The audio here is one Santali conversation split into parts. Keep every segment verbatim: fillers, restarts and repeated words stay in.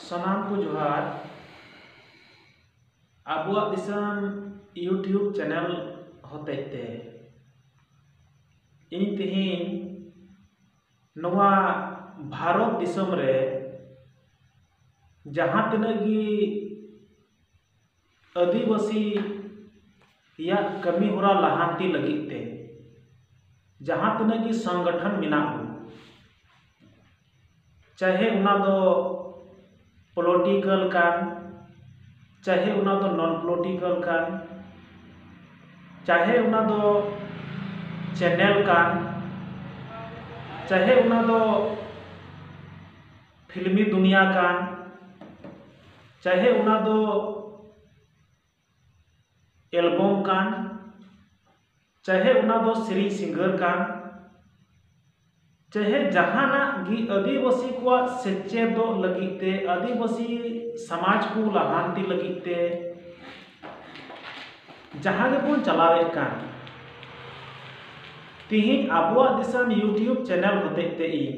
ᱥᱟᱱᱟᱢ ᱠᱚ ᱡᱚᱦᱟᱨ᱾ ᱟᱵᱚᱣᱟᱜ ᱫᱤᱥᱚᱢ YouTube ᱪᱮᱱᱮᱞ ᱦᱚᱛᱮᱡ ᱛᱮ ᱤᱧ ᱛᱮᱦᱮᱧ ᱱᱚᱣᱟ ᱵᱷᱟᱨᱚᱛ ᱫᱤᱥᱚᱢ ᱨᱮ ᱡᱟᱦᱟᱸ ᱛᱤᱱᱟᱹᱜ ᱜᱮ ᱟᱹᱫᱤᱵᱟᱹᱥᱤᱭᱟᱜ ᱠᱟᱹᱢᱤ ᱦᱚᱨᱟ ᱞᱟᱦᱟᱱᱛᱤ ᱞᱟᱹᱜᱤᱫ ᱛᱮ ᱡᱟᱦᱟᱸ ᱛᱤᱱᱟᱹᱜ ᱜᱮ ᱥᱚᱝᱜᱚᱴᱷᱚᱱ ᱢᱮᱱᱟᱜ ᱵᱚᱱ, ᱪᱟᱦᱮ ᱚᱱᱟ ᱫᱚ ᱯᱚᱞᱤᱴᱤᱠᱟᱞ ᱠᱟᱱ, ᱪᱟᱦᱮ ᱚᱱᱟ ᱫᱚ ᱱᱚᱱ ᱯᱚᱞᱤᱴᱤᱠᱟᱞ ᱠᱟᱱ, ᱪᱟᱦᱮ ᱚᱱᱟ ᱫᱚ ᱪᱮᱱᱮᱞ ᱠᱟᱱ, ᱪᱟᱦᱮ ᱚᱱᱟ ᱫᱚ ᱯᱷᱤᱞᱢᱤ ᱫᱩᱱᱤᱭᱟ ᱠᱟᱱ, ᱪᱟᱦᱮ ᱚᱱᱟ ᱫᱚ ᱮᱞᱵᱚᱢ ᱠᱟᱱ, ᱪᱟᱦᱮ ᱚᱱᱟ ᱫᱚ ᱥᱮᱨᱮᱧ ᱥᱤᱝᱜᱟᱨ ᱠᱟᱱ, ᱪᱟᱦᱮ ᱡᱟᱦᱟᱱᱟᱜ ᱜᱮ ᱟᱹᱫᱤᱵᱟᱹᱥᱤ ᱠᱚᱣᱟᱜ ᱥᱮᱪᱮᱫᱚᱜ ᱞᱟᱹᱜᱤᱫ ᱛᱮ, ᱟᱹᱫᱤᱵᱟᱹᱥᱤ ᱥᱚᱢᱟᱡᱽ ᱠᱚ ᱞᱟᱦᱟᱱᱛᱤ ᱞᱟᱹᱜᱤᱫ ᱛᱮ ᱡᱟᱦᱟᱸ ᱜᱮᱵᱚᱱ ᱪᱟᱞᱟᱣᱮᱫ ᱠᱟᱱ, ᱛᱤᱦᱤᱧ ᱟᱵᱚᱣᱟᱜ ᱫᱤᱥᱚᱢ YouTube ᱪᱮᱱᱮᱞ ᱦᱚᱛᱮᱡ ᱛᱮ ᱤᱧ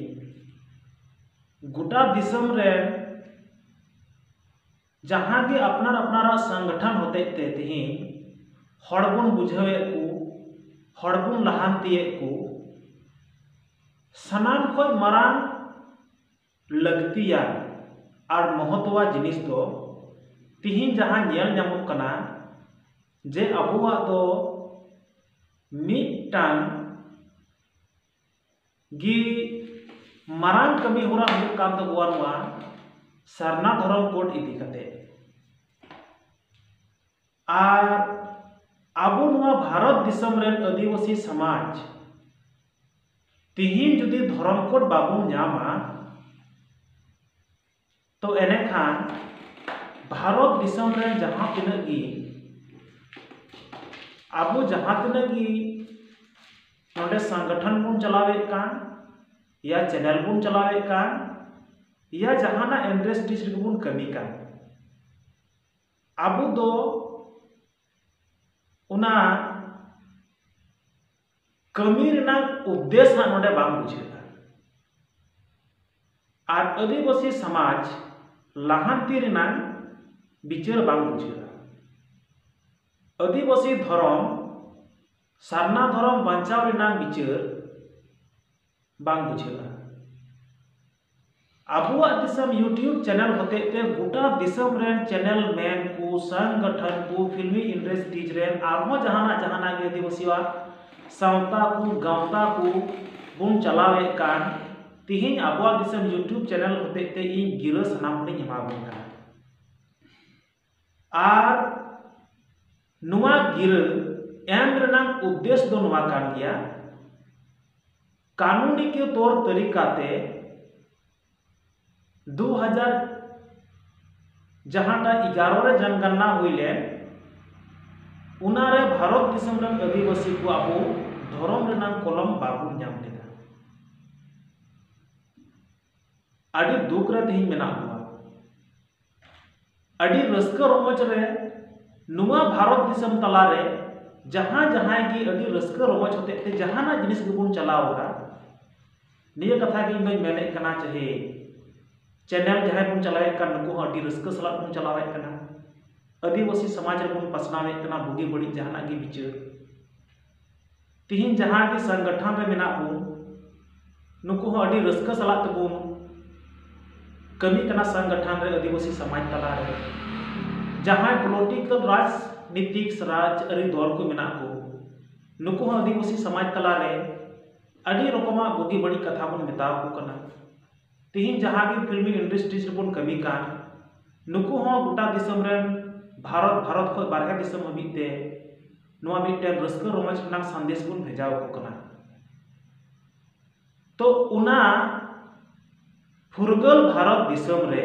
ᱜᱚᱴᱟ ᱫᱤᱥᱚᱢ ᱨᱮᱱ ᱡᱟᱦᱟᱸ ᱜᱮ ᱟᱯᱱᱟᱨ ᱟᱯᱱᱟᱨᱟᱜ ᱥᱚᱝᱜᱚᱴᱷᱚᱱ ᱦᱚᱛᱮᱡ ᱛᱮ ᱛᱤᱦᱤᱧ ᱦᱚᱲ ᱵᱚᱱ ᱵᱩᱡᱷᱟᱹᱣᱮᱫ ᱠᱚ, ᱦᱚᱲ ᱵᱚᱱ ᱞᱟᱦᱟᱱᱛᱤᱭᱮᱫ ᱠᱚ, ᱥᱟᱱᱟᱢ ᱠᱷᱚᱱ ᱢᱟᱨᱟᱝ ᱞᱟᱹᱠᱛᱤᱭᱟᱱ ᱟᱨ ᱢᱚᱦᱚᱛᱣᱟ ᱡᱤᱱᱤᱥ ᱫᱚ ᱛᱤᱦᱤᱧ ᱡᱟᱦᱟᱸ ᱧᱮᱞ ᱧᱟᱢᱚᱜ ᱠᱟᱱᱟ ᱡᱮ ᱟᱵᱚᱣᱟᱜ ᱫᱚ ᱢᱤᱫᱴᱟᱝ ᱜᱮ ᱢᱟᱨᱟᱝ ᱠᱟᱹᱢᱤ ᱦᱚᱨᱟ ᱦᱩᱭᱩᱜ ᱠᱟᱱ ᱛᱟᱵᱚᱣᱟ ᱱᱚᱣᱟ ᱥᱟᱨᱱᱟ ᱫᱷᱚᱨᱚᱢ ᱠᱳᱰ ᱤᱫᱤ ᱠᱟᱛᱮ᱾ ᱟᱨ ᱟᱵᱚ ᱱᱚᱣᱟ ᱵᱷᱟᱨᱚᱛ ᱫᱤᱥᱚᱢ ᱨᱮᱱ ᱟᱹᱫᱤᱵᱟᱹᱥᱤ ᱥᱚᱢᱟᱡᱽ ᱛᱤᱦᱤᱧ ᱡᱩᱫᱤ ᱫᱷᱚᱨᱚᱢ ᱠᱳᱰ ᱵᱟᱵᱚᱱ ᱧᱟᱢᱟ, ᱛᱚ ᱮᱱᱮᱠᱷᱟᱱ ᱵᱷᱟᱨᱚᱛ ᱫᱤᱥᱚᱢ ᱨᱮᱱ ᱡᱟᱦᱟᱸ ᱛᱤᱱᱟᱹᱜ ᱜᱮ ᱟᱵᱚ ᱡᱟᱦᱟᱸ ᱛᱤᱱᱟᱹᱜ ᱜᱮ ᱱᱚᱰᱮ ᱥᱚᱝᱜᱚᱴᱷᱚᱱ ᱵᱚᱱ ᱪᱟᱞᱟᱣᱮᱫ ᱠᱟᱱ, ᱭᱟ ᱪᱮᱱᱮᱞ ᱵᱚᱱ ᱪᱟᱞᱟᱣᱮᱫ ᱠᱟᱱ, ᱭᱟ ᱡᱟᱦᱟᱱᱟᱜ ᱤᱱᱰᱟᱥᱴᱨᱤᱡᱽ ᱨᱮᱜᱮ ᱵᱚᱱ ᱠᱟᱹᱢᱤ ᱠᱟᱱ, ᱟᱵᱚ ᱫᱚ ᱚᱱᱟ ᱠᱟᱹᱢᱤ ᱨᱮᱱᱟᱜ ᱩᱫᱽᱫᱮᱥ ᱦᱟᱸᱜ ᱱᱚᱰᱮ ᱵᱟᱝ ᱵᱩᱡᱷᱟᱹᱜᱼᱟ᱾ ᱟᱨ ᱟᱹᱫᱤᱵᱟᱹᱥᱤ ᱥᱚᱢᱟᱡᱽ ᱞᱟᱦᱟᱱᱛᱤ ᱨᱮᱱᱟᱝ ᱵᱤᱪᱟᱹᱨ ᱵᱟᱝ ᱵᱩᱡᱷᱟᱹᱜᱼᱟ᱾ ᱟᱹᱫᱤᱵᱟᱹᱥᱤ ᱫᱷᱚᱨᱚᱢ, ᱥᱟᱨᱱᱟ ᱫᱷᱚᱨᱚᱢ ᱵᱟᱧᱪᱟᱣ ᱨᱮᱱᱟᱝ ᱵᱤᱪᱟᱹᱨ ᱵᱟᱝ ᱵᱩᱡᱷᱟᱹᱜᱼᱟ᱾ ᱟᱵᱚᱣᱟᱜ ᱫᱤᱥᱚᱢ YouTube ᱪᱮᱱᱮᱞ ᱦᱚᱛᱮᱡ ᱛᱮ ᱜᱚᱴᱟ ᱫᱤᱥᱚᱢ ᱨᱮᱱ ᱪᱮᱱᱮᱞ ᱢᱮᱱ ᱠᱚ, ᱥᱚᱝᱜᱚᱴᱷᱚᱱ ᱠᱚ, ᱯᱷᱤᱞᱢᱤ ᱤᱱᱰᱟᱥᱴᱨᱤᱡᱽ ᱨᱮᱱ ᱟᱨᱦᱚᱸ ᱡᱟᱦᱟᱱᱟᱜ ᱡᱟᱦᱟᱱᱟᱜ ᱜᱮ ᱟᱹᱫᱤᱵᱟᱹᱥᱤᱣᱟᱜ ᱥᱟᱶᱛᱟ ᱠᱚ, ᱜᱟᱶᱛᱟ ᱠᱚ ᱵᱚᱱ ᱪᱟᱞᱟᱣᱮᱫ ᱠᱟᱱ, ᱛᱤᱦᱤᱧ ᱟᱵᱚᱣᱟᱜ ᱫᱤᱥᱚᱢ YouTube ᱪᱮᱱᱮᱞ ᱦᱚᱛᱮᱡ ᱛᱮ ᱤᱧ ᱜᱤᱨᱟᱹ ᱥᱟᱱᱟᱢ ᱦᱚᱲᱤᱧ ᱮᱢᱟ ᱵᱚᱱ ᱠᱟᱱᱟ᱾ ᱟᱨ ᱱᱚᱣᱟ ᱜᱤᱨᱟᱹ ᱮᱢ ᱨᱮᱱᱟᱜ ᱩᱫᱽᱫᱮᱥ ᱫᱚ ᱱᱚᱣᱟ ᱠᱟᱱ ᱜᱮᱭᱟ, ᱠᱟᱹᱱᱩᱱᱤ ᱠᱮ ᱛᱚᱨ ᱛᱟᱹᱨᱤᱠᱟ ᱛᱮ ᱫᱩ ᱦᱟᱡᱟᱨ ᱡᱟᱦᱟᱸᱴᱟᱜ ᱮᱜᱟᱨᱚ ᱨᱮ ᱡᱚᱱᱜᱚᱱᱱᱟ ᱦᱩᱭ ᱞᱮᱱ, ᱚᱱᱟᱨᱮ ᱵᱷᱟᱨᱚᱛ ᱫᱤᱥᱚᱢ ᱨᱮᱱ ᱟᱹᱫᱤᱵᱟᱹᱥᱤ ᱠᱚ ᱟᱵᱚ ᱫᱷᱚᱨᱚᱢ ᱨᱮᱱᱟᱜ ᱠᱚᱞᱚᱢ ᱵᱟᱵᱚᱱ ᱧᱟᱢ ᱞᱮᱫᱟ᱾ ᱟᱹᱰᱤ ᱫᱩᱠ ᱨᱮ ᱛᱮᱦᱮᱧ ᱢᱮᱱᱟᱜ ᱵᱚᱱᱟ᱾ ᱟᱹᱰᱤ ᱨᱟᱹᱥᱠᱟᱹ ᱨᱚᱢᱚᱡᱽ ᱨᱮ ᱱᱚᱣᱟ ᱵᱷᱟᱨᱚᱛ ᱫᱤᱥᱚᱢ ᱛᱟᱞᱟᱨᱮ ᱡᱟᱦᱟᱸ ᱡᱟᱦᱟᱸᱭ ᱜᱮ ᱟᱹᱰᱤ ᱨᱟᱹᱥᱠᱟᱹ ᱨᱚᱢᱚᱡᱽ ᱦᱚᱛᱮᱡ ᱛᱮ ᱡᱟᱦᱟᱱᱟᱜ ᱡᱤᱱᱤᱥ ᱜᱮᱵᱚᱱ ᱪᱟᱞᱟᱣ ᱮᱫᱟ, ᱱᱤᱭᱟᱹ ᱠᱟᱛᱷᱟ ᱜᱮ ᱤᱧ ᱫᱚᱧ ᱢᱮᱱᱮᱫ ᱠᱟᱱᱟ, ᱪᱟᱦᱮ ᱪᱮᱱᱮᱞ ᱡᱟᱦᱟᱸᱭ ᱵᱚᱱ ᱪᱟᱞᱟᱣᱮᱫ ᱠᱟᱱ, ᱱᱩᱠᱩ ᱦᱚᱸ ᱟᱹᱰᱤ ᱨᱟᱹᱥᱠᱟᱹ ᱥᱟᱞᱟᱜ ᱵᱚᱱ ᱪᱟᱞᱟᱣᱮᱫ ᱠᱟᱱᱟ᱾ ᱟᱹᱫᱤᱵᱟᱹᱥᱤ ᱥᱚᱢᱟᱡᱽ ᱨᱮᱵᱚᱱ ᱯᱟᱥᱱᱟᱣᱮᱫ ᱠᱟᱱᱟ, ᱵᱩᱜᱤ ᱵᱟᱹᱲᱤᱡ ᱡᱟᱦᱟᱱᱟᱜ ᱜᱮ ᱵᱤᱪᱟᱹᱨ᱾ ᱛᱤᱦᱤᱧ ᱡᱟᱦᱟᱸ ᱜᱮ ᱥᱚᱝᱜᱚᱴᱷᱚᱱ ᱨᱮ ᱢᱮᱱᱟᱜ ᱵᱚᱱ, ᱱᱩᱠᱩ ᱦᱚᱸ ᱟᱹᱰᱤ ᱨᱟᱹᱥᱠᱟᱹ ᱥᱟᱞᱟᱜ ᱛᱮᱵᱚᱱ ᱠᱟᱹᱢᱤ ᱠᱟᱱᱟ ᱥᱚᱝᱜᱚᱴᱷᱚᱱ ᱨᱮ ᱟᱹᱫᱤᱵᱟᱹᱥᱤ ᱥᱚᱢᱟᱡᱽ ᱛᱟᱞᱟᱨᱮ᱾ ᱡᱟᱦᱟᱸᱭ ᱯᱚᱞᱤᱴᱤᱠᱟᱞ ᱨᱟᱡᱽᱱᱤᱛᱤᱠ ᱨᱟᱡᱽᱟᱹᱨᱤ ᱫᱚᱞ ᱠᱚ ᱢᱮᱱᱟᱜ ᱠᱚ, ᱱᱩᱠᱩ ᱦᱚᱸ ᱟᱹᱫᱤᱵᱟᱹᱥᱤ ᱥᱚᱢᱟᱡᱽ ᱛᱟᱞᱟᱨᱮ ᱟᱹᱰᱤ ᱨᱚᱠᱚᱢᱟᱜ ᱵᱩᱜᱤ ᱵᱟᱹᱲᱤᱡ ᱠᱟᱛᱷᱟ ᱵᱚᱱ ᱢᱮᱛᱟ ᱟᱠᱚ ᱠᱟᱱᱟ᱾ ᱛᱤᱦᱤᱧ ᱡᱟᱦᱟᱸ ᱜᱮ ᱯᱷᱤᱞᱢᱤ ᱤᱱᱰᱟᱥᱴᱨᱤᱡᱽ ᱨᱮᱵᱚᱱ ᱠᱟᱹᱢᱤ ᱠᱟᱱ, ᱱᱩᱠᱩ ᱦᱚᱸ ᱜᱚᱴᱟ ᱫᱤᱥᱚᱢ ᱨᱮᱱ, ᱵᱷᱟᱨᱚᱛ, ᱵᱷᱟᱨᱚᱛ ᱠᱷᱚᱱ ᱵᱟᱨᱦᱮ ᱫᱤᱥᱚᱢ ᱦᱟᱹᱵᱤᱡ ᱛᱮ ᱱᱚᱣᱟ ᱢᱤᱫᱴᱮᱱ ᱨᱟᱹᱥᱠᱟᱹ ᱨᱚᱢᱚᱡᱽ ᱨᱮᱱᱟᱜ ᱥᱟᱸᱫᱮᱥ ᱵᱚᱱ ᱵᱷᱮᱡᱟ ᱟᱠᱚ ᱠᱟᱱᱟ᱾ ᱛᱚ ᱚᱱᱟ ᱯᱷᱩᱨᱜᱟᱹᱞ ᱵᱷᱟᱨᱚᱛ ᱫᱤᱥᱚᱢ ᱨᱮ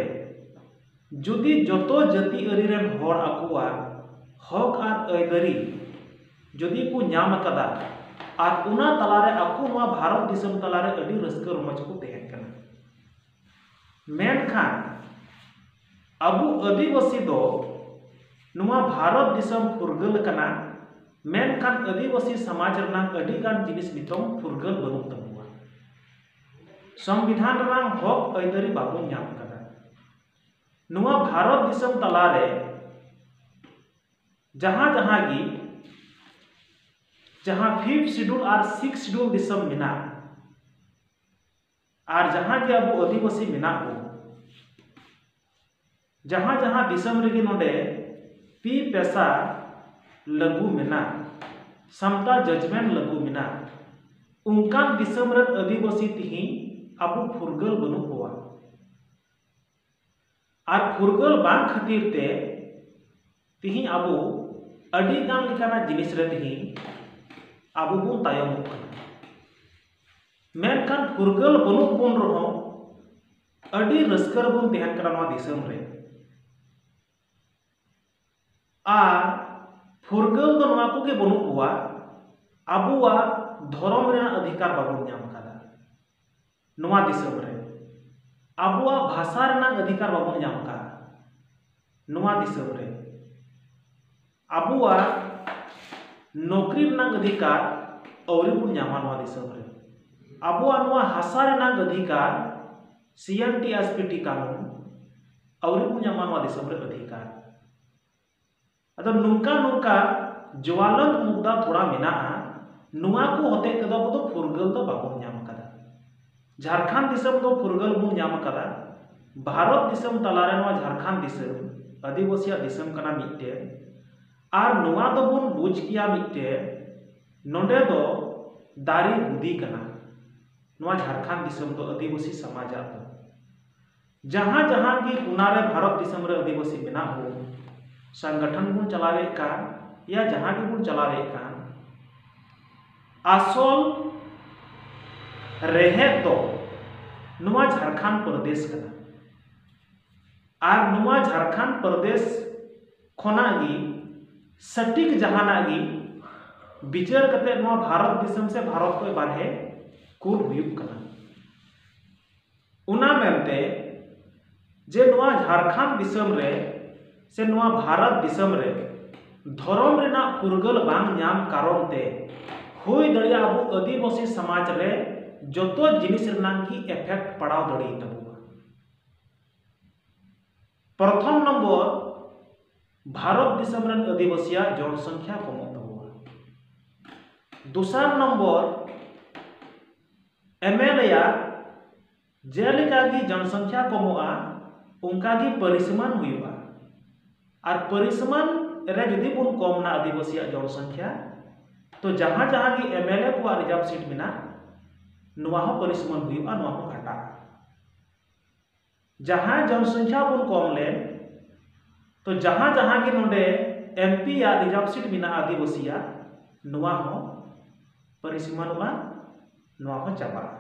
ᱡᱩᱫᱤ ᱡᱚᱛᱚ ᱡᱟᱹᱛᱤ ᱟᱹᱨᱤ ᱨᱮᱱ ᱦᱚᱲ ᱟᱠᱚᱣᱟᱜ ᱦᱚᱠ ᱟᱨ ᱟᱹᱭᱫᱟᱹᱨᱤ ᱡᱩᱫᱤ ᱠᱚ ᱧᱟᱢ ᱟᱠᱟᱫᱟ, ᱟᱨ ᱚᱱᱟ ᱛᱟᱞᱟᱨᱮ ᱟᱠᱚ ᱱᱚᱣᱟ ᱵᱷᱟᱨᱚᱛ ᱫᱤᱥᱚᱢ ᱛᱟᱞᱟᱨᱮ ᱟᱹᱰᱤ ᱨᱟᱹᱥᱠᱟᱹ ᱨᱚᱢᱚᱡᱽ ᱠᱚ ᱛᱟᱦᱮᱱ ᱠᱟᱱᱟ᱾ ᱢᱮᱱᱠᱷᱟᱱ ᱟᱵᱚ ᱟᱹᱫᱤᱵᱟᱹᱥᱤ ᱫᱚ ᱱᱚᱣᱟ ᱵᱷᱟᱨᱚᱛ ᱫᱤᱥᱚᱢ ᱯᱷᱩᱨᱜᱟᱹᱞ ᱟᱠᱟᱱᱟ, ᱢᱮᱱᱠᱷᱟᱱ ᱟᱹᱫᱤᱵᱟᱹᱥᱤ ᱥᱚᱢᱟᱡᱽ ᱨᱮᱱᱟᱜ ᱟᱹᱰᱤ ᱜᱟᱱ ᱡᱤᱱᱤᱥ ᱱᱤᱛᱚᱝ ᱯᱷᱩᱨᱜᱟᱹᱞ ᱵᱟᱹᱱᱩᱜ ᱛᱟᱵᱚᱱᱟ᱾ ᱥᱚᱝᱵᱤᱫᱷᱟᱱ ᱨᱮᱱᱟᱜ ᱦᱚᱠ ᱟᱹᱭᱫᱟᱹᱨᱤ ᱵᱟᱵᱚᱱ ᱧᱟᱢ ᱟᱠᱟᱫᱟ᱾ ᱱᱚᱣᱟ ᱵᱷᱟᱨᱚᱛ ᱫᱤᱥᱚᱢ ᱛᱟᱞᱟᱨᱮ ᱡᱟᱦᱟᱸ ᱡᱟᱦᱟᱸ ᱜᱮ, ᱡᱟᱦᱟᱸ ᱯᱷᱤᱯᱛᱷ ᱥᱤᱰᱩᱞ ᱟᱨ ᱥᱤᱠᱥ ᱥᱤᱰᱩᱞ ᱫᱤᱥᱚᱢ ᱢᱮᱱᱟᱜ, ᱟᱨ ᱡᱟᱦᱟᱸ ᱜᱮ ᱟᱵᱚ ᱟᱹᱫᱤᱵᱟᱹᱥᱤ ᱢᱮᱱᱟᱜ ᱵᱚᱱ, ᱡᱟᱦᱟᱸ ᱡᱟᱦᱟᱸ ᱫᱤᱥᱚᱢ ᱨᱮᱜᱮ ᱱᱚᱰᱮ ᱯᱤ ᱯᱮᱥᱟ ᱞᱟᱹᱜᱩ ᱢᱮᱱᱟᱜ, ᱥᱟᱢᱛᱟ ᱡᱟᱡᱽᱢᱮᱱᱴ ᱞᱟᱹᱜᱩ ᱢᱮᱱᱟᱜ, ᱚᱱᱠᱟᱱ ᱫᱤᱥᱚᱢ ᱨᱮᱱ ᱟᱹᱫᱤᱵᱟᱹᱥᱤ ᱛᱮᱦᱮᱧ ᱟᱵᱚ ᱯᱷᱩᱨᱜᱟᱹᱞ ᱵᱟᱹᱱᱩᱜ ᱠᱚᱣᱟ᱾ ᱟᱨ ᱯᱷᱩᱨᱜᱟᱹᱞ ᱵᱟᱝ ᱠᱷᱟᱹᱛᱤᱨ ᱛᱮ ᱛᱤᱦᱤᱧ ᱟᱵᱚ ᱟᱹᱰᱤ ᱜᱟᱱ ᱞᱮᱠᱟᱱᱟᱜ ᱡᱤᱱᱤᱥ ᱨᱮ ᱛᱤᱦᱤᱧ ᱟᱵᱚ ᱵᱚᱱ ᱛᱟᱭᱚᱢᱚᱜ ᱠᱟᱱᱟ᱾ ᱢᱮᱱᱠᱷᱟᱱ ᱯᱷᱩᱨᱜᱟᱹᱞ ᱵᱟᱹᱱᱩᱜ ᱵᱚᱱ ᱨᱮᱦᱚᱸ ᱟᱹᱰᱤ ᱨᱟᱹᱥᱠᱟᱹ ᱨᱮᱵᱚᱱ ᱛᱟᱦᱮᱱ ᱠᱟᱱᱟ ᱱᱚᱣᱟ ᱫᱤᱥᱚᱢ ᱨᱮ᱾ ᱟᱨ ᱯᱷᱩᱨᱜᱟᱹᱞ ᱫᱚ ᱱᱚᱣᱟ ᱠᱚᱜᱮ ᱵᱟᱹᱱᱩᱜ ᱠᱚᱣᱟ, ᱟᱵᱚᱣᱟᱜ ᱫᱷᱚᱨᱚᱢ ᱨᱮᱱᱟᱜ ᱚᱫᱷᱤᱠᱟᱨ ᱵᱟᱵᱚᱱ ᱧᱟᱢ ᱠᱟᱫᱟ ᱱᱚᱣᱟ ᱫᱤᱥᱚᱢ ᱨᱮ, ᱟᱵᱚᱣᱟᱜ ᱵᱷᱟᱥᱟ ᱨᱮᱱᱟᱜ ᱚᱫᱷᱤᱠᱟᱨ ᱵᱟᱵᱚᱱ ᱧᱟᱢ ᱠᱟᱫᱟ ᱱᱚᱣᱟ ᱫᱤᱥᱚᱢ ᱨᱮ, ᱟᱵᱚᱣᱟᱜ ᱱᱚᱠᱨᱤ ᱨᱮᱱᱟᱜ ᱚᱫᱷᱤᱠᱟᱨ ᱟᱹᱣᱨᱤ ᱵᱚᱱ ᱧᱟᱢᱟ ᱱᱚᱣᱟ ᱫᱤᱥᱚᱢ ᱨᱮ, ᱟᱵᱚᱣᱟᱜ ᱱᱚᱣᱟ ᱦᱟᱥᱟ ᱨᱮᱱᱟᱜ ᱚᱫᱷᱤᱠᱟᱨ, ᱥᱤ N T S P T ᱠᱟᱹᱱᱩᱱ ᱟᱹᱣᱨᱤ ᱵᱚᱱ ᱧᱟᱢᱟ ᱱᱚᱣᱟ ᱫᱤᱥᱚᱢ ᱨᱮ ᱚᱫᱷᱤᱠᱟᱨ᱾ ᱟᱫᱚ ᱱᱚᱝᱠᱟ ᱱᱚᱝᱠᱟ ᱡᱚᱣᱟᱞᱟᱱ ᱢᱩᱫᱽᱫᱟ ᱛᱷᱚᱲᱟ ᱢᱮᱱᱟᱜᱼᱟ, ᱱᱚᱣᱟ ᱠᱚ ᱦᱚᱛᱮᱡ ᱛᱮᱫᱚ ᱟᱵᱚ ᱫᱚ ᱯᱷᱩᱨᱜᱟᱹᱞ ᱫᱚ ᱵᱟᱵᱚᱱ ᱧᱟᱢ ᱟᱠᱟᱫᱟ᱾ ᱡᱷᱟᱲᱠᱷᱚᱸᱰ ᱫᱤᱥᱚᱢ ᱫᱚ ᱯᱷᱩᱨᱜᱟᱹᱞ ᱵᱚᱱ ᱧᱟᱢ ᱟᱠᱟᱫᱟ, ᱵᱷᱟᱨᱚᱛ ᱫᱤᱥᱚᱢ ᱛᱟᱞᱟᱨᱮ ᱱᱚᱣᱟ ᱡᱷᱟᱲᱠᱷᱚᱸᱰ ᱫᱤᱥᱚᱢ ᱟᱹᱫᱤᱵᱟᱹᱥᱤᱭᱟᱜ ᱫᱤᱥᱚᱢ ᱠᱟᱱᱟ ᱢᱤᱫᱴᱮᱱ, ᱟᱨ ᱱᱚᱣᱟ ᱫᱚᱵᱚᱱ ᱵᱩᱡᱽ ᱠᱮᱭᱟ ᱢᱤᱫᱴᱮᱱ, ᱱᱚᱰᱮ ᱫᱚ ᱫᱟᱨᱮ ᱜᱩᱫᱤ ᱠᱟᱱᱟ ᱱᱚᱣᱟ ᱡᱷᱟᱲᱠᱷᱚᱸᱰ ᱫᱤᱥᱚᱢ ᱫᱚ ᱟᱹᱫᱤᱵᱟᱹᱥᱤ ᱥᱚᱢᱟᱡᱟᱜ ᱫᱚ᱾ ᱡᱟᱦᱟᱸ ᱡᱟᱦᱟᱸ ᱜᱮ ᱠᱚᱱᱟ ᱨᱮ ᱵᱷᱟᱨᱚᱛ ᱫᱤᱥᱚᱢ ᱨᱮ ᱟᱹᱫᱤᱵᱟᱹᱥᱤ ᱢᱮᱱᱟᱜ ᱵᱚᱱ, ᱥᱚᱝᱜᱚᱴᱷᱚᱱ ᱵᱚᱱ ᱪᱟᱞᱟᱣᱮᱫ ᱠᱟᱱ, ᱭᱟ ᱡᱟᱦᱟᱸ ᱜᱮᱵᱚᱱ ᱪᱟᱞᱟᱣᱮᱫ ᱠᱟᱱ, ᱟᱥᱚᱞ ᱨᱮᱦᱮᱫ ᱫᱚ ᱱᱚᱣᱟ ᱡᱷᱟᱲᱠᱷᱚᱸᱰ ᱯᱨᱚᱫᱮᱥ ᱠᱟᱱᱟ᱾ ᱟᱨ ᱱᱚᱣᱟ ᱡᱷᱟᱲᱠᱷᱚᱸᱰ ᱯᱨᱚᱫᱮᱥ ᱠᱷᱚᱱᱟᱜ ᱜᱮ ᱥᱚᱴᱷᱤᱠ ᱡᱟᱦᱟᱱᱟᱜ ᱜᱮ ᱵᱤᱪᱟᱹᱨ ᱠᱟᱛᱮ ᱱᱚᱣᱟ ᱵᱷᱟᱨᱚᱛ ᱫᱤᱥᱚᱢ ᱥᱮ ᱵᱷᱟᱨᱚᱛ ᱠᱷᱚᱱ ᱵᱟᱨᱦᱮ ᱠᱩᱞ ᱦᱩᱭᱩᱜ ᱠᱟᱱᱟ᱾ ᱚᱱᱟ ᱢᱮᱱᱛᱮ ᱡᱮ ᱱᱚᱣᱟ ᱡᱷᱟᱲᱠᱷᱚᱸᱰ ᱫᱤᱥᱚᱢ ᱨᱮ ᱥᱮ ᱱᱚᱣᱟ ᱵᱷᱟᱨᱚᱛ ᱫᱤᱥᱚᱢ ᱨᱮ ᱫᱷᱚᱨᱚᱢ ᱨᱮᱱᱟᱜ ᱯᱷᱩᱨᱜᱟᱹᱞ ᱵᱟᱝ ᱧᱟᱢ ᱠᱟᱨᱚᱱ ᱛᱮ ᱦᱩᱭ ᱫᱟᱲᱮᱭᱟᱜᱼᱟ ᱟᱵᱚ ᱟᱹᱫᱤᱵᱟᱹᱥᱤ ᱥᱚᱢᱟᱡᱽ ᱨᱮ ᱡᱚᱛᱚ ᱡᱤᱱᱤᱥ ᱨᱮᱱᱟᱜ ᱜᱮ effect ᱯᱟᱲᱟᱣ ᱫᱟᱲᱮᱭᱟᱛᱟᱵᱚᱱᱟ᱾ ᱯᱨᱚᱛᱷᱚᱢ ᱱᱚᱢᱵᱚᱨ, ᱵᱷᱟᱨᱚᱛ ᱫᱤᱥᱚᱢ ᱨᱮᱱ ᱟᱹᱫᱤᱵᱟᱹᱥᱤᱭᱟᱜ ᱡᱚᱱᱥᱚᱝᱠᱷᱭᱟ ᱠᱚᱢᱚᱜ ᱛᱟᱵᱚᱱᱟ᱾ ᱫᱚᱥᱟᱨ ᱱᱚᱢᱵᱚᱨ, ᱮᱢᱮᱞᱮᱭᱟᱜ ᱡᱮᱞᱮᱠᱟ ᱜᱮ ᱡᱚᱱᱥᱚᱝᱠᱷᱭᱟ ᱠᱚᱢᱚᱜᱼᱟ, ᱚᱱᱠᱟ ᱜᱮ ᱯᱟᱹᱨᱤᱥᱢᱟᱱ ᱦᱩᱭᱩᱜᱼᱟ᱾ ᱟᱨ ᱯᱟᱹᱨᱤᱥᱢᱟᱱ ᱨᱮ ᱡᱩᱫᱤ ᱵᱚᱱ ᱠᱚᱢ ᱱᱟ ᱟᱹᱫᱤᱵᱟᱹᱥᱤᱭᱟᱜ ᱡᱚᱱᱥᱚᱝᱠᱷᱭᱟ, ᱛᱚ ᱡᱟᱦᱟᱸ ᱡᱟᱦᱟᱸ ᱜᱮ ᱮᱢᱮᱞᱮ ᱠᱚᱣᱟᱜ ᱨᱤᱡᱟᱨᱵᱷ ᱥᱤᱴ ᱢᱮᱱᱟᱜ, ᱱᱚᱣᱟ ᱦᱚᱸ ᱯᱟᱹᱨᱤᱥᱢᱟᱱ ᱦᱩᱭᱩᱜᱼᱟ, ᱱᱚᱣᱟ ᱦᱚᱸ ᱜᱷᱟᱴᱟᱜᱼᱟ᱾ ᱡᱟᱦᱟᱸ ᱡᱚᱱᱥᱚᱝᱠᱷᱭᱟ ᱵᱚᱱ ᱠᱚᱢ ᱞᱮᱱ, ᱛᱚ ᱡᱟᱦᱟᱸ ᱡᱟᱦᱟᱸ ᱜᱮ ᱱᱚᱰᱮ ᱮᱢᱯᱤ ᱭᱟᱜ ᱨᱤᱡᱟᱨᱵᱷ ᱥᱤᱴ ᱢᱮᱱᱟᱜᱼᱟ ᱟᱹᱫᱤᱵᱟᱹᱥᱤᱭᱟᱜ, ᱱᱚᱣᱟ ᱦᱚᱸ ᱯᱟᱹᱨᱤᱥᱢᱟᱱᱚᱜᱼᱟ, ᱱᱚᱣᱟ ᱦᱚᱸ ᱪᱟᱵᱟᱜᱼᱟ᱾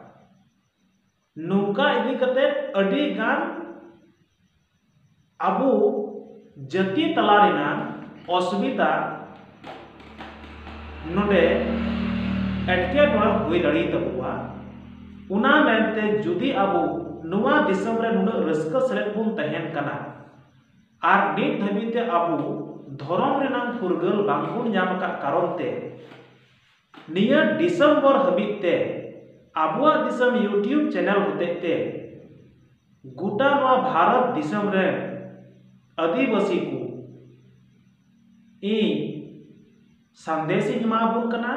ᱱᱚᱝᱠᱟ ᱤᱫᱤ ᱠᱟᱛᱮ ᱟᱹᱰᱤ ᱜᱟᱱ ᱟᱵᱚ ᱡᱟᱹᱛᱤ ᱛᱟᱞᱟ ᱨᱮᱱᱟᱜ ᱚᱥᱩᱵᱤᱫᱷᱟ ᱱᱚᱰᱮ ᱮᱴᱠᱮᱴᱚᱬᱮ ᱦᱩᱭ ᱫᱟᱲᱮ ᱛᱟᱵᱚᱣᱟ᱾ ᱚᱱᱟ ᱢᱮᱱᱛᱮ ᱡᱩᱫᱤ ᱟᱵᱚ ᱱᱚᱣᱟ ᱫᱤᱥᱚᱢ ᱨᱮ ᱱᱩᱱᱟᱹᱜ ᱨᱟᱹᱥᱠᱟᱹ ᱥᱮᱞᱮᱫ ᱵᱚᱱ ᱛᱟᱦᱮᱱ ᱠᱟᱱᱟ ᱟᱨ ᱱᱤᱛ ᱫᱷᱟᱹᱵᱤᱡ ᱛᱮ ᱟᱵᱚ ᱫᱷᱚᱨᱚᱢ ᱨᱮᱱᱟᱜ ᱯᱷᱩᱨᱜᱟᱹᱞ ᱵᱟᱝᱵᱚᱱ ᱧᱟᱢ ᱟᱠᱟᱫ ᱠᱟᱨᱚᱱ ᱛᱮ ᱱᱤᱭᱟᱹ ᱰᱤᱥᱮᱢᱵᱚᱨ ᱦᱟᱹᱵᱤᱡ ᱛᱮ ᱟᱵᱚᱣᱟᱜ ᱫᱤᱥᱚᱢ YouTube ᱪᱮᱱᱮᱞ ᱦᱚᱛᱮᱡ ᱛᱮ ᱜᱚᱴᱟ ᱱᱚᱣᱟ ᱵᱷᱟᱨᱚᱛ ᱫᱤᱥᱚᱢ ᱨᱮᱱ ᱟᱹᱫᱤᱵᱟᱹᱥᱤ ᱠᱚ ᱤᱧ ᱥᱟᱸᱫᱮᱥ ᱤᱧ ᱮᱢᱟ ᱵᱚᱱ ᱠᱟᱱᱟ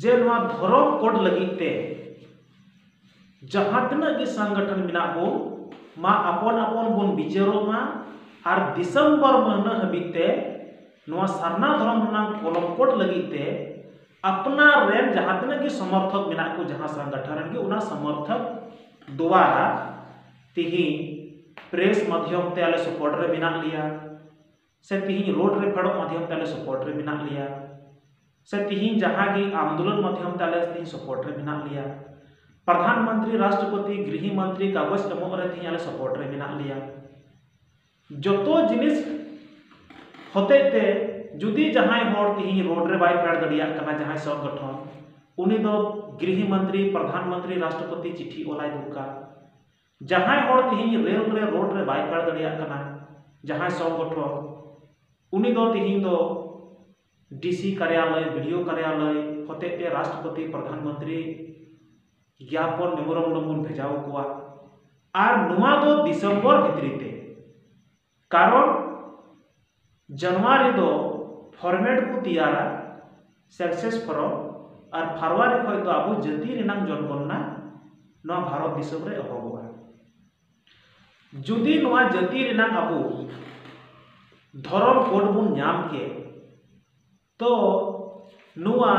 ᱡᱮ ᱱᱚᱣᱟ ᱫᱷᱚᱨᱚᱢ ᱠᱳᱰ ᱞᱟᱹᱜᱤᱫ ᱛᱮ ᱡᱟᱦᱟᱸ ᱛᱤᱱᱟᱹᱜ ᱜᱮ ᱥᱚᱝᱜᱚᱴᱷᱚᱱ ᱢᱮᱱᱟᱜ ᱵᱚᱱ, ᱢᱟ ᱟᱯᱚᱱ ᱟᱯᱚᱱ ᱵᱚᱱ ᱵᱤᱪᱟᱹᱨᱚᱜ ᱢᱟ ᱟᱨ ᱰᱤᱥᱮᱢᱵᱚᱨ ᱢᱟᱹᱦᱱᱟᱹ ᱦᱟᱹᱵᱤᱡ ᱛᱮ ᱱᱚᱣᱟ ᱥᱟᱨᱱᱟ ᱫᱷᱚᱨᱚᱢ ᱨᱮᱱᱟᱜ ᱠᱚᱞᱚᱢ ᱠᱳᱰ ᱞᱟᱹᱜᱤᱫ ᱛᱮ ᱟᱯᱱᱟᱨ ᱨᱮᱱ ᱡᱟᱦᱟᱸ ᱛᱤᱱᱟᱹᱜ ᱜᱮ ᱥᱚᱢᱚᱨᱛᱷᱚᱠ ᱢᱮᱱᱟᱜ ᱠᱚ ᱡᱟᱦᱟᱸ ᱥᱚᱝᱜᱚᱴᱷᱚᱱ ᱨᱮᱱ ᱜᱮ, ᱚᱱᱟ ᱥᱚᱢᱚᱨᱛᱷᱚᱠ ᱫᱩᱣᱟᱨᱟ ᱛᱤᱦᱤᱧ ᱯᱨᱮᱥ ᱢᱟᱫᱽᱫᱷᱚᱢ ᱛᱮ ᱟᱞᱮ ᱥᱟᱯᱳᱨᱴ ᱨᱮ ᱢᱮᱱᱟᱜ ᱞᱮᱭᱟ, ᱥᱮ ᱛᱤᱦᱤᱧ ᱨᱳᱰ ᱨᱮ ᱯᱷᱮᱰᱚᱜ ᱢᱟᱫᱽᱫᱷᱚᱢ ᱛᱮ ᱟᱞᱮ ᱥᱟᱯᱳᱨᱴ ᱨᱮ ᱢᱮᱱᱟᱜ ᱞᱮᱭᱟ, ᱥᱮ ᱛᱤᱦᱤᱧ ᱡᱟᱦᱟᱸ ᱜᱮ ᱟᱱᱫᱳᱞᱚᱱ ᱢᱟᱫᱽᱫᱷᱚᱢ ᱛᱮ ᱟᱞᱮ ᱛᱤᱦᱤᱧ ᱥᱟᱯᱳᱨᱴ ᱨᱮ ᱢᱮᱱᱟᱜ ᱞᱮᱭᱟ, ᱯᱨᱚᱫᱷᱟᱱ ᱢᱚᱱᱛᱨᱤ, ᱨᱟᱥᱴᱨᱚᱯᱚᱛᱤ, ᱜᱨᱤᱦᱤ ᱢᱚᱱᱛᱨᱤ ᱠᱟᱜᱚᱡᱽ ᱮᱢᱚᱜ ᱨᱮ ᱛᱤᱦᱤᱧ ᱟᱞᱮ ᱥᱟᱯᱳᱨᱴ ᱨᱮ ᱢᱮᱱᱟᱜ ᱞᱮᱭᱟ᱾ ᱡᱚᱛᱚ ᱡᱤᱱᱤᱥ ᱦᱚᱛᱮᱡ ᱛᱮ ᱡᱩᱫᱤ ᱡᱟᱦᱟᱸᱭ ᱦᱚᱲ ᱛᱤᱦᱤᱧ ᱨᱳᱰ ᱨᱮ ᱵᱟᱭ ᱯᱷᱮᱰ ᱫᱟᱲᱮᱭᱟᱜ ᱠᱟᱱᱟ, ᱡᱟᱦᱟᱸᱭ ᱥᱚᱝᱜᱚᱴᱷᱚᱱ, ᱩᱱᱤ ᱫᱚ ᱜᱨᱤᱦᱤ ᱢᱚᱱᱛᱨᱤ, ᱯᱨᱚᱫᱷᱟᱱ ᱢᱚᱱᱛᱨᱤ, ᱨᱟᱥᱴᱨᱚᱯᱚᱛᱤ ᱪᱤᱴᱷᱤ ᱚᱞᱟᱭ ᱫᱚᱨᱠᱟᱨ᱾ ᱡᱟᱦᱟᱸᱭ ᱦᱚᱲ ᱛᱤᱦᱤᱧ ᱨᱮᱞ ᱨᱮ, ᱨᱳᱰ ᱨᱮ ᱵᱟᱭ ᱯᱷᱮᱰ ᱫᱟᱲᱮᱭᱟᱜ ᱠᱟᱱᱟ, ᱡᱟᱦᱟᱸᱭ ᱥᱚᱝᱜᱚᱴᱷᱚᱱ, ᱩᱱᱤ ᱫᱚ ᱛᱤᱦᱤᱧ ᱫᱚ ᱰᱤᱥᱤ ᱠᱟᱨᱭᱟᱞᱚᱭ, ᱵᱤᱰᱤᱳ ᱠᱟᱨᱭᱟᱞᱚᱭ ᱦᱚᱛᱮᱡ ᱛᱮ ᱨᱟᱥᱴᱨᱚᱯᱚᱛᱤ, ᱯᱨᱚᱫᱷᱟᱱ ᱢᱚᱱᱛᱨᱤ ᱜᱮᱭᱟᱯᱚᱱ, ᱢᱮᱢᱳᱨᱟᱱᱰᱟᱢ ᱵᱚᱱ ᱵᱷᱮᱡᱟ ᱟᱠᱚᱣᱟ᱾ ᱟᱨ ᱱᱚᱣᱟ ᱫᱚ ᱰᱤᱥᱮᱢᱵᱚᱨ ᱵᱷᱤᱛᱨᱤ ᱛᱮ, ᱠᱟᱨᱚᱱ ᱡᱟᱱᱩᱣᱟᱨᱤ ᱫᱚ ᱯᱷᱚᱨᱢᱮᱴ ᱠᱚ ᱛᱮᱭᱟᱨᱟ, ᱥᱮᱱᱥᱟᱥ ᱯᱷᱚᱨᱢ, ᱟᱨ ᱯᱷᱮᱵᱽᱨᱩᱣᱟᱨᱤ ᱠᱷᱚᱱ ᱫᱚ ᱟᱵᱚ ᱡᱟᱹᱛᱤ ᱨᱮᱱᱟᱜ ᱡᱚᱱᱜᱚᱱᱱᱟ ᱱᱚᱣᱟ ᱵᱷᱟᱨᱚᱛ ᱫᱤᱥᱚᱢ ᱨᱮ ᱮᱦᱚᱵᱚᱜᱼᱟ᱾ ᱡᱩᱫᱤ ᱱᱚᱣᱟ ᱡᱟᱹᱛᱤ ᱨᱮᱱᱟᱜ ᱟᱵᱚ ᱫᱷᱚᱨᱚᱢ ᱠᱳᱰ ᱵᱚᱱ ᱧᱟᱢ ᱠᱮ, ᱛᱚ ᱱᱚᱣᱟ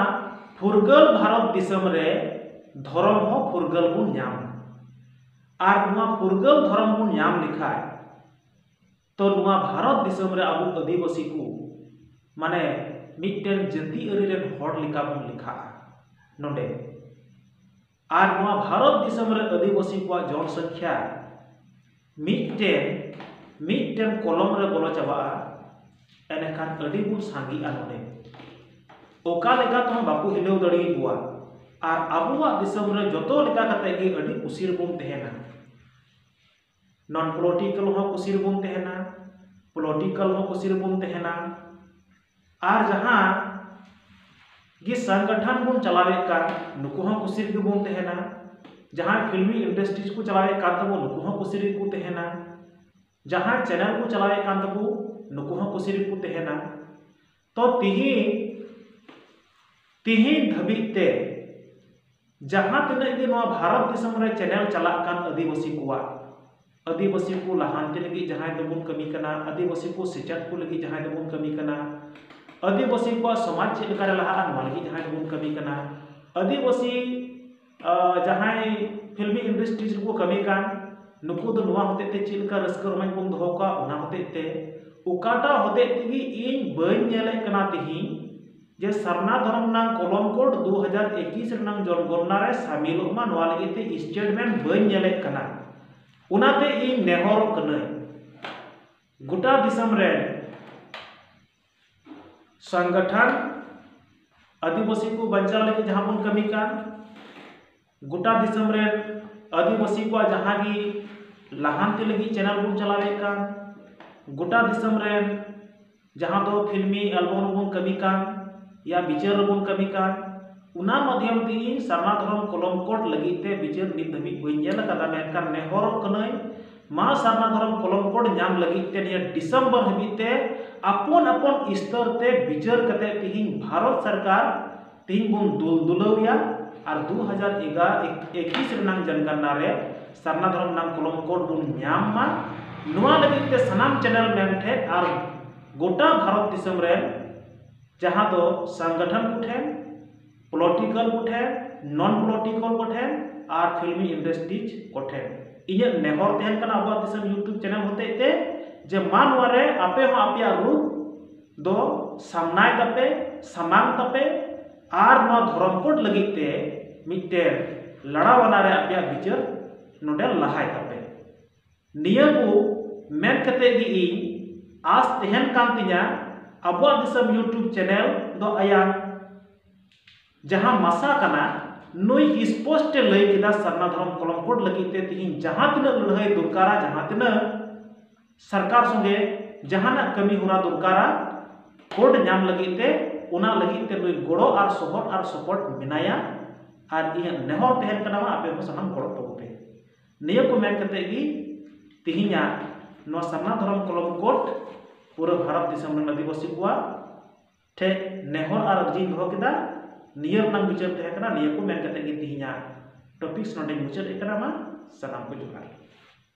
ᱯᱷᱩᱨᱜᱟᱹᱞ ᱵᱷᱟᱨᱚᱛ ᱫᱤᱥᱚᱢ ᱨᱮ ᱫᱷᱚᱨᱚᱢ ᱦᱚᱸ ᱯᱷᱩᱨᱜᱟᱹᱞ ᱵᱚᱱ ᱧᱟᱢᱟ᱾ ᱟᱨ ᱱᱚᱣᱟ ᱯᱷᱩᱨᱜᱟᱹᱞ ᱫᱷᱚᱨᱚᱢ ᱵᱚᱱ ᱧᱟᱢ ᱞᱮᱠᱷᱟᱡ, ᱛᱚ ᱱᱚᱣᱟ ᱵᱷᱟᱨᱚᱛ ᱫᱤᱥᱚᱢ ᱨᱮ ᱟᱵᱚ ᱟᱹᱫᱤᱵᱟᱹᱥᱤ ᱠᱚ ᱢᱟᱱᱮ ᱢᱤᱫᱴᱮᱱ ᱡᱟᱹᱛᱤ ᱟᱹᱨᱤ ᱨᱮᱱ ᱦᱚᱲ ᱞᱮᱠᱟ ᱵᱚᱱ ᱞᱮᱠᱷᱟᱜᱼᱟ ᱱᱚᱰᱮ᱾ ᱟᱨ ᱱᱚᱣᱟ ᱵᱷᱟᱨᱚᱛ ᱫᱤᱥᱚᱢ ᱨᱮ ᱟᱹᱫᱤᱵᱟᱹᱥᱤ ᱠᱚᱣᱟᱜ ᱡᱚᱱᱥᱚᱝᱠᱷᱭᱟ ᱢᱤᱫᱴᱮᱱ ᱢᱤᱫᱴᱮᱱ ᱠᱚᱞᱚᱢ ᱨᱮ ᱵᱚᱞᱚ ᱪᱟᱵᱟᱜᱼᱟ, ᱮᱱᱮᱠᱷᱟᱱ ᱟᱹᱰᱤ ᱵᱚᱱ ᱥᱟᱸᱜᱮᱜᱼᱟ ᱱᱚᱰᱮ᱾ ᱚᱠᱟ ᱞᱮᱠᱟ ᱛᱮᱦᱚᱸ ᱵᱟᱠᱚ ᱦᱤᱞᱟᱹᱣ ᱫᱟᱲᱮᱭᱟᱠᱚᱣᱟ᱾ ᱟᱨ ᱟᱵᱚᱣᱟᱜ ᱫᱤᱥᱚᱢ ᱨᱮ ᱡᱚᱛᱚ ᱞᱮᱠᱟ ᱠᱟᱛᱮ ᱜᱮ ᱟᱹᱰᱤ ᱠᱩᱥᱤ ᱨᱮᱵᱚᱱ ᱛᱟᱦᱮᱱᱟ᱾ ᱱᱚᱱ ᱯᱚᱞᱤᱴᱤᱠᱟᱞ ᱦᱚᱸ ᱠᱩᱥᱤ ᱨᱮᱵᱚᱱ ᱛᱟᱦᱮᱱᱟ, ᱯᱚᱞᱤᱴᱤᱠᱟᱞ ᱦᱚᱸ ᱠᱩᱥᱤ ᱨᱮᱵᱚᱱ ᱛᱟᱦᱮᱱᱟ᱾ ᱟᱨ ᱡᱟᱦᱟᱸ ᱜᱮ ᱥᱚᱝᱜᱚᱴᱷᱚᱱ ᱵᱚᱱ ᱪᱟᱞᱟᱣᱮᱫ ᱠᱟᱱ, ᱱᱩᱠᱩ ᱦᱚᱸ ᱠᱩᱥᱤ ᱨᱮᱜᱮ ᱵᱚᱱ ᱛᱟᱦᱮᱱᱟ᱾ ᱡᱟᱦᱟᱸᱭ ᱯᱷᱤᱞᱢᱤ ᱤᱱᱰᱟᱥᱴᱨᱤᱡᱽ ᱠᱚ ᱪᱟᱞᱟᱣᱮᱫ ᱠᱟᱱ ᱛᱟᱵᱚ, ᱱᱩᱠᱩ ᱦᱚᱸ ᱠᱩᱥᱤ ᱨᱮᱜᱮ ᱠᱚ ᱛᱟᱦᱮᱱᱟ᱾ ᱡᱟᱦᱟᱸᱭ ᱪᱮᱱᱮᱞ ᱠᱚ ᱪᱟᱞᱟᱣᱮᱫ ᱠᱟᱱ ᱛᱟᱵᱚ, ᱱᱩᱠᱩ ᱦᱚᱸ ᱠᱩᱥᱤ ᱨᱮᱜᱮ ᱠᱚ ᱛᱟᱦᱮᱱᱟ᱾ ᱛᱚ ᱛᱤᱦᱤᱧ ᱛᱤᱦᱤᱧ ᱫᱷᱟᱹᱵᱤᱡ ᱛᱮ ᱡᱟᱦᱟᱸ ᱛᱤᱱᱟᱹᱜ ᱜᱮ ᱱᱚᱣᱟ ᱵᱷᱟᱨᱚᱛ ᱫᱤᱥᱚᱢ ᱨᱮ ᱪᱮᱱᱮᱞ ᱪᱟᱞᱟᱜ ᱠᱟᱱ ᱟᱹᱫᱤᱵᱟᱹᱥᱤ ᱠᱚᱣᱟᱜ, ᱟᱹᱫᱤᱵᱟᱹᱥᱤ ᱠᱚ ᱞᱟᱦᱟᱱᱛᱤ ᱞᱟᱹᱜᱤᱫ ᱡᱟᱦᱟᱸᱭ ᱫᱚᱵᱚᱱ ᱠᱟᱹᱢᱤ ᱠᱟᱱᱟ, ᱟᱹᱫᱤᱵᱟᱹᱥᱤ ᱠᱚ ᱥᱮᱪᱮᱫ ᱠᱚ ᱞᱟᱹᱜᱤᱫ ᱡᱟᱦᱟᱸᱭ ᱫᱚᱵᱚᱱ ᱠᱟᱹᱢᱤ ᱠᱟᱱᱟ, ᱟᱹᱫᱤᱵᱟᱹᱥᱤ ᱠᱚᱣᱟᱜ ᱥᱚᱢᱟᱡᱽ ᱪᱮᱫ ᱞᱮᱠᱟᱨᱮ ᱞᱟᱦᱟᱜᱼᱟ, ᱱᱚᱣᱟ ᱞᱟᱹᱜᱤᱫ ᱡᱟᱦᱟᱸᱭ ᱫᱚᱵᱚᱱ ᱠᱟᱹᱢᱤ ᱠᱟᱱᱟ, ᱟᱹᱫᱤᱵᱟᱹᱥᱤ ᱟᱨ ᱡᱟᱦᱟᱸᱭ ᱯᱷᱤᱞᱢᱤ ᱤᱱᱰᱟᱥᱴᱨᱤ ᱨᱮᱠᱚ ᱠᱟᱹᱢᱤ ᱠᱟᱱ, ᱱᱩᱠᱩ ᱫᱚ ᱱᱚᱣᱟ ᱦᱚᱛᱮᱡ ᱛᱮ ᱪᱮᱫ ᱞᱮᱠᱟ ᱨᱟᱹᱥᱠᱟᱹ ᱨᱚᱢᱚᱡᱽ ᱵᱚᱱ ᱫᱚᱦᱚ ᱠᱚᱣᱟ, ᱚᱱᱟ ᱦᱚᱛᱮᱡ ᱛᱮ ᱚᱠᱟᱴᱟᱜ ᱦᱚᱛᱮᱡ ᱛᱮᱜᱮ ᱤᱧ ᱵᱟᱹᱧ ᱧᱮᱞᱮᱫ ᱠᱟᱱᱟ ᱛᱤᱦᱤᱧ ᱡᱮ ᱥᱟᱨᱱᱟ ᱫᱷᱚᱨᱚᱢ ᱨᱮᱱᱟᱜ ᱠᱚᱞᱚᱢ ᱠᱳᱰ ᱫᱩ ᱦᱟᱡᱟᱨ ᱮᱠᱩᱥ ᱨᱮᱱᱟᱜ ᱡᱚᱱᱜᱚᱱᱱᱟ ᱨᱮ ᱥᱟᱢᱤᱞᱚᱜ ᱢᱟ, ᱱᱚᱣᱟ ᱞᱟᱹᱜᱤᱫ ᱛᱮ ᱥᱴᱮᱴᱢᱮᱱᱴ ᱵᱟᱹᱧ ᱧᱮᱞᱮᱫ ᱠᱟᱱᱟ᱾ ᱚᱱᱟᱛᱮ ᱤᱧ ᱱᱮᱦᱚᱨᱚᱜ ᱠᱟᱹᱱᱟᱹᱧ, ᱜᱚᱴᱟ ᱫᱤᱥᱚᱢ ᱨᱮ ᱥᱚᱝᱜᱚᱴᱷᱚᱱ ᱟᱹᱫᱤᱵᱟᱹᱥᱤ ᱠᱚ ᱵᱟᱧᱪᱟᱣ ᱞᱟᱹᱜᱤᱫ ᱡᱟᱦᱟᱸ ᱵᱚᱱ ᱠᱟᱹᱢᱤ ᱠᱟᱱ, ᱜᱚᱴᱟ ᱫᱤᱥᱚᱢ ᱨᱮᱱ ᱟᱹᱫᱤᱵᱟᱹᱥᱤ ᱠᱚᱣᱟᱜ ᱡᱟᱦᱟᱸ ᱜᱮ ᱞᱟᱦᱟᱱᱛᱤ ᱞᱟᱹᱜᱤᱫ ᱪᱮᱱᱮᱞ ᱵᱚᱱ ᱪᱟᱞᱟᱣᱮᱫ ᱠᱟᱱ, ᱜᱚᱴᱟ ᱫᱤᱥᱚᱢ ᱨᱮᱱ ᱡᱟᱦᱟᱸ ᱫᱚ ᱯᱷᱤᱞᱢᱤ ᱮᱞᱵᱟᱢ ᱨᱮᱵᱚᱱ ᱠᱟᱹᱢᱤ ᱠᱟᱱ ᱭᱟ ᱵᱤᱪᱟᱹᱨ ᱨᱮᱵᱚᱱ ᱠᱟᱹᱢᱤ ᱠᱟᱱ, ᱚᱱᱟ ᱢᱟᱫᱽᱫᱷᱚᱢ ᱛᱮ ᱤᱧ ᱥᱟᱨᱱᱟ ᱫᱷᱚᱨᱚᱢ ᱠᱚᱞᱚᱢ ᱠᱳᱰ ᱞᱟᱹᱜᱤᱫ ᱛᱮ ᱵᱤᱪᱟᱹᱨ ᱱᱤᱛ ᱫᱷᱟᱹᱵᱤᱡ ᱵᱟᱹᱧ ᱧᱮᱞ ᱟᱠᱟᱫᱟ, ᱢᱮᱱᱠᱷᱟᱱ ᱱᱮᱦᱚᱨᱚᱜ ᱠᱟᱹᱱᱟᱹᱧ ᱢᱟ ᱥᱟᱨᱱᱟ ᱫᱷᱚᱨᱚᱢ ᱠᱚᱞᱚᱢ ᱠᱳᱰ ᱧᱟᱢ ᱞᱟᱹᱜᱤᱫ ᱛᱮ ᱱᱤᱭᱟᱹ ᱰᱤᱥᱮᱢᱵᱚᱨ ᱦᱟᱹᱵᱤᱡ ᱛᱮ ᱟᱯᱚᱱ ᱟᱯᱚᱱ ᱥᱛᱚᱨ ᱛᱮ ᱵᱤᱪᱟᱹᱨ ᱠᱟᱛᱮ ᱛᱤᱦᱤᱧ ᱵᱷᱟᱨᱚᱛ ᱥᱚᱨᱠᱟᱨ ᱛᱤᱦᱤᱧ ᱵᱚᱱ ᱫᱩᱞ ᱫᱩᱞᱟᱹᱣ ᱮᱭᱟ᱾ ᱟᱨ ᱫᱩ ᱦᱟᱡᱟᱨ ᱮᱠᱤᱥ ᱨᱮᱱᱟᱝ ᱡᱚᱱᱜᱚᱱᱱᱟ ᱨᱮ ᱥᱟᱨᱱᱟ ᱫᱷᱚᱨᱚᱢ ᱨᱮᱱᱟᱝ ᱠᱚᱞᱚᱢ ᱠᱳᱰ ᱵᱚᱱ ᱧᱟᱢ ᱢᱟ᱾ ᱱᱚᱣᱟ ᱞᱟᱹᱜᱤᱫ ᱛᱮ ᱥᱟᱱᱟᱢ ᱪᱮᱱᱮᱞ ᱢᱮᱱ ᱴᱷᱮᱱ ᱟᱨ ᱜᱚᱴᱟ ᱵᱷᱟᱨᱚᱛ ᱫᱤᱥᱚᱢ ᱨᱮᱱ ᱡᱟᱦᱟᱸ ᱫᱚ ᱥᱚᱝᱜᱚᱴᱷᱚᱱ ᱠᱚᱴᱷᱮᱱ, ᱯᱚᱞᱤᱴᱤᱠᱟᱞ ᱠᱚᱴᱷᱮᱱ, ᱱᱚᱱ ᱯᱚᱞᱤᱴᱤᱠᱟᱞ ᱠᱚᱴᱷᱮᱱ ᱟᱨ ᱯᱷᱤᱞᱢᱤ ᱤᱱᱰᱟᱥᱴᱨᱤᱡᱽ ᱠᱚᱴᱷᱮᱱ ᱤᱧᱟᱹᱜ ᱱᱮᱦᱚᱨ ᱛᱟᱦᱮᱱ ᱠᱟᱱᱟ ᱟᱵᱚᱣᱟᱜ ᱫᱤᱥᱚᱢ YouTube ᱪᱮᱱᱮᱞ ᱦᱚᱛᱮᱡ ᱛᱮ ᱡᱮ ᱢᱟ ᱱᱚᱣᱟ ᱨᱮ ᱟᱯᱮ ᱦᱚᱸ ᱟᱯᱮᱭᱟᱜ ᱨᱩᱯ ᱫᱚ ᱥᱟᱢᱱᱟᱭ ᱛᱟᱯᱮ, ᱥᱟᱢᱟᱝ ᱛᱟᱯᱮ ᱟᱨ ᱱᱚᱣᱟ ᱫᱷᱚᱨᱚᱢ ᱠᱳᱰ ᱞᱟᱹᱜᱤᱫ ᱛᱮ ᱢᱤᱫᱴᱮᱱ ᱞᱟᱲᱟᱣᱟᱱᱟ ᱨᱮ ᱟᱯᱮᱭᱟᱜ ᱵᱤᱪᱟᱹᱨ ᱱᱚᱰᱮ ᱞᱟᱦᱟᱭ ᱛᱟᱯᱮ᱾ ᱱᱤᱭᱟᱹ ᱠᱚ ᱢᱮᱱ ᱠᱟᱛᱮ ᱜᱮ ᱤᱧ ᱟᱥ ᱛᱟᱦᱮᱱ ᱠᱟᱱ ᱛᱤᱧᱟ ᱟᱵᱚᱣᱟᱜ ᱫᱤᱥᱚᱢ YouTube ᱪᱮᱱᱮᱞ ᱫᱚ ᱟᱭᱟᱜ ᱡᱟᱦᱟᱸ ᱢᱟᱥᱟ ᱠᱟᱱᱟ, ᱱᱩᱭ ᱥᱯᱚᱥᱴ ᱮ ᱞᱟᱹᱭ ᱠᱮᱫᱟ ᱥᱟᱨᱱᱟ ᱫᱷᱚᱨᱚᱢ ᱠᱚᱞᱚᱢ ᱠᱳᱰ ᱞᱟᱹᱜᱤᱫ ᱛᱮ ᱛᱤᱦᱤᱧ ᱡᱟᱦᱟᱸ ᱛᱤᱱᱟᱹᱜ ᱞᱟᱹᱲᱦᱟᱹᱭ ᱫᱚᱨᱠᱟᱨᱟ, ᱡᱟᱦᱟᱸ ᱛᱤᱱᱟᱹᱜ ᱥᱚᱨᱠᱟᱨ ᱥᱚᱸᱜᱮ ᱡᱟᱦᱟᱱᱟᱜ ᱠᱟᱹᱢᱤ ᱦᱚᱨᱟ ᱫᱚᱨᱠᱟᱨᱟ ᱠᱳᱰ ᱧᱟᱢ ᱞᱟᱹᱜᱤᱫ ᱛᱮ, ᱚᱱᱟ ᱞᱟᱹᱜᱤᱫ ᱛᱮ ᱱᱩᱭ ᱜᱚᱲᱚ ᱟᱨ ᱥᱚᱦᱚᱫ ᱟᱨ ᱥᱚᱯᱚᱨᱴ ᱢᱮᱱᱟᱭᱟ᱾ ᱟᱨ ᱤᱧᱟᱹᱜ ᱱᱮᱦᱚᱨ ᱛᱟᱦᱮᱱ ᱠᱟᱱᱟ ᱢᱟ ᱟᱯᱮ ᱦᱚᱸ ᱥᱟᱱᱟᱢ ᱜᱚᱲᱚ ᱛᱟᱵᱚ ᱯᱮ᱾ ᱱᱤᱭᱟᱹ ᱠᱚ ᱢᱮᱱ ᱠᱟᱛᱮ ᱜᱮ ᱛᱤᱦᱤᱧᱟᱜ ᱱᱚᱣᱟ ᱥᱟᱨᱱᱟ ᱫᱷᱚᱨᱚᱢ ᱠᱚᱞᱚᱢ ᱠᱳᱰ ᱯᱩᱨᱟᱹ ᱵᱷᱟᱨᱚᱛ ᱫᱤᱥᱚᱢ ᱨᱮᱱ ᱟᱹᱫᱤᱵᱟᱹᱥᱤ ᱠᱚᱣᱟᱜ ᱴᱷᱮᱡ ᱱᱮᱦᱚᱨ ᱟᱨ ᱟᱹᱨᱡᱤᱧ ᱫᱚᱦᱚ ᱠᱮᱫᱟ᱾ ᱱᱤᱭᱟᱹ ᱨᱮᱱᱟᱝ ᱵᱤᱪᱟᱹᱨ ᱛᱟᱦᱮᱸ ᱠᱟᱱᱟ᱾ ᱱᱤᱭᱟᱹ ᱠᱚ ᱢᱮᱱ ᱠᱟᱛᱮ ᱜᱮ ᱛᱤᱦᱤᱧᱟᱜ ᱴᱚᱯᱤᱠᱥ ᱱᱚᱰᱮᱧ ᱢᱩᱪᱟᱹᱫ ᱮᱫ ᱠᱟᱱᱟ᱾ ᱢᱟ ᱥᱟᱱᱟᱢ ᱠᱚ ᱡᱚᱦᱟᱨ᱾